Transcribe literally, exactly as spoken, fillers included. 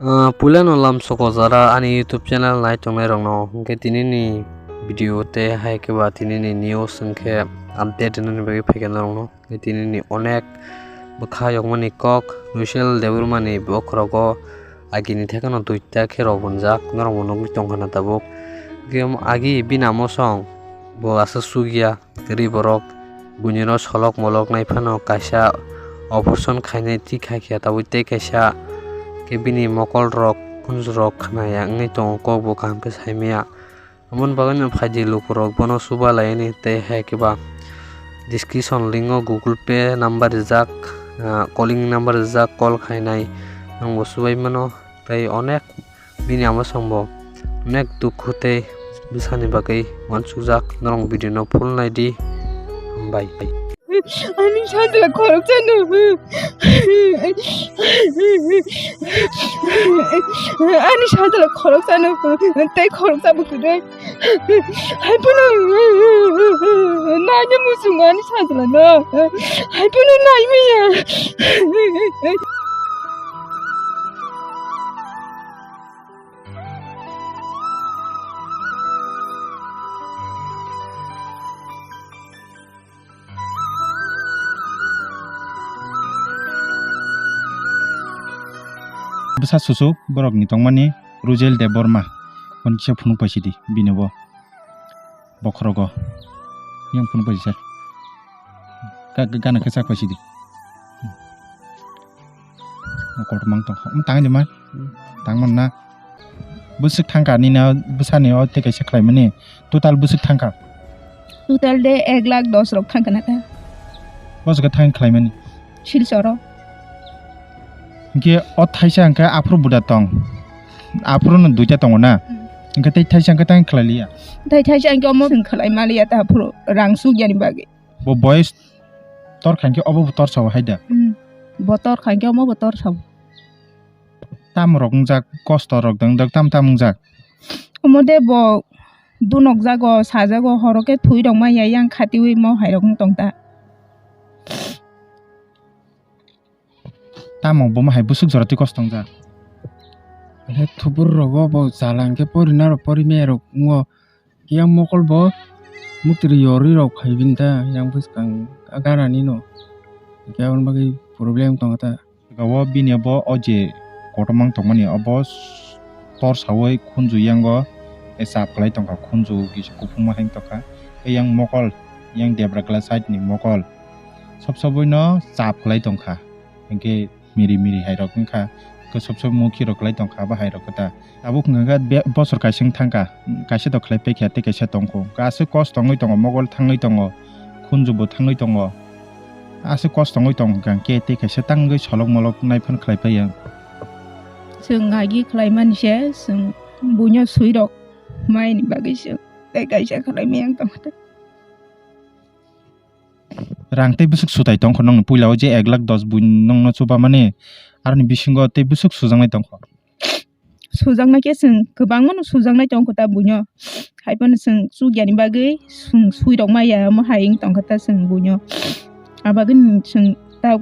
Ah, puilano lamsoko jara ani YouTube channel nai tongnai rokno, hwnkhe tinini video tei hai khe ba tinini news hwnkhe update rwnani bagwi phaikha norokno. Hwnkhe tinini onek bwkha yokmani kok Ruchel Debbarmani bokhorogo agini thekheno duita khe rw bunjak, norokbo nugwi tongkha na tabuk. Hwnkhe agi bini amo song bo aswk chukya. Kwrwi borok buinino solok molok nai phano kaisa operation khainai thik khai khe tabuk tei kaisa khe bini mokol rok khunju rok khna ya wngwi tongo, kok bo kaham khe sai maya. Aboni bagwi no phaidi lukurok bono chuba laini tei hai khe ba description link o Google Pay number rijak, ah, calling number rijak, call khainai nwng bo chubai mano tei onek. Bini ama songbo onek dukhu tei bwsani bagwi uansukjak. Norok video no full naidi. Hambai. Ani sajla khoroksa no. Ani sajla khoroksa no. Tei khoroksa bo kwrwi. Hai phano naina muchungo ani sajla no. Hai phano nai maya. Bwsa susuk borokni tongmani Rujel Debbarma, hwn kisa phunuk paisidi bini bo. Bokhorogo yang phunuk paisijak. Ga-, ga-, gana khe chak paisidi. Kotorma wng tongkha. Wng tang di man. Hmm. Tang man na. Bwswk thangkha nini o bwsani o tei kaisa khlaimani. Total bwswk thangkha? Total de ek lakh dos rok thangkha na ta. Bwswk thang khlaimani? Silchoro. Hwnkhe o thaisa hwnkhe aphuru buda tong. Aphuru no duita tongo na. Hmm. Hwnkhe tei thaisa hwnkhe tang khlai liya. Tei thaisa hwnkhe omo thwng khlai ma liya ta aphuru rang suk yani bagwi. Bo boyes tor khankhe obo bo tor sao hai da? Hmm. Bo tor khankhe omo bo tor sao. Tam rok wngjak, kosto rok dang dang tam tam wngjak. Omo de bo dunok jago, sajago, horo khe thwi rok ma ya yang khatiwi mo hai rok wng tong ta. Tamo bo ma hai bwswk jora twi kosto wngjak. He thubur rogo bo chala hwnkhe pori naro pori me rok wngo. Yang mokol bo muktri yorwi rok phai bini ta yang bwskang a ganani no. Hwnkhe aboni bagwi problem tongo ta. O bini bo o je kotorma wng tongmani obo s-, tor sawi khunju yango chap khlai tongkha, khunju kisa kuphungma hai tongkha. Tei yang mokol, yang debra glass side ni mokol sob soboino chap khlai tongkha. Hwnkhe miri miri hai rok wngkha, khe sob sob mukhi rok khlai tongkha abo hai rok khe ta. Tabuk hwnkha khe be-, bosor kaisa wng thangkha, kaisa to khlai paikha tei kaisa tongkho. Aswk kosto wngwi tongo, mokol thangwi tongo, khunju bo thangwi tongo. Aswk kosto wngwi tong hwnkha khe tei kaisa tangwi solok molok naiphano khlai paiya. Chwng agi khlaimani se, chwng buino swi rok maini bagwi chwng tei kaisa khlai maya wng tongkha. Rang tei bwswk sutai tongkho nongni puila o je ek lakh dos buino nongno chubamani, aroni bisingo tei bwswk sujaknai tongkho. Sujaknai khe chwng kwbangmano sujaknai tongkho ta buino. Haiphano chwng chukyani bagwi chwng swi rok maya omo hai wng tongkha ta chwng buino. Abagwino chwng ta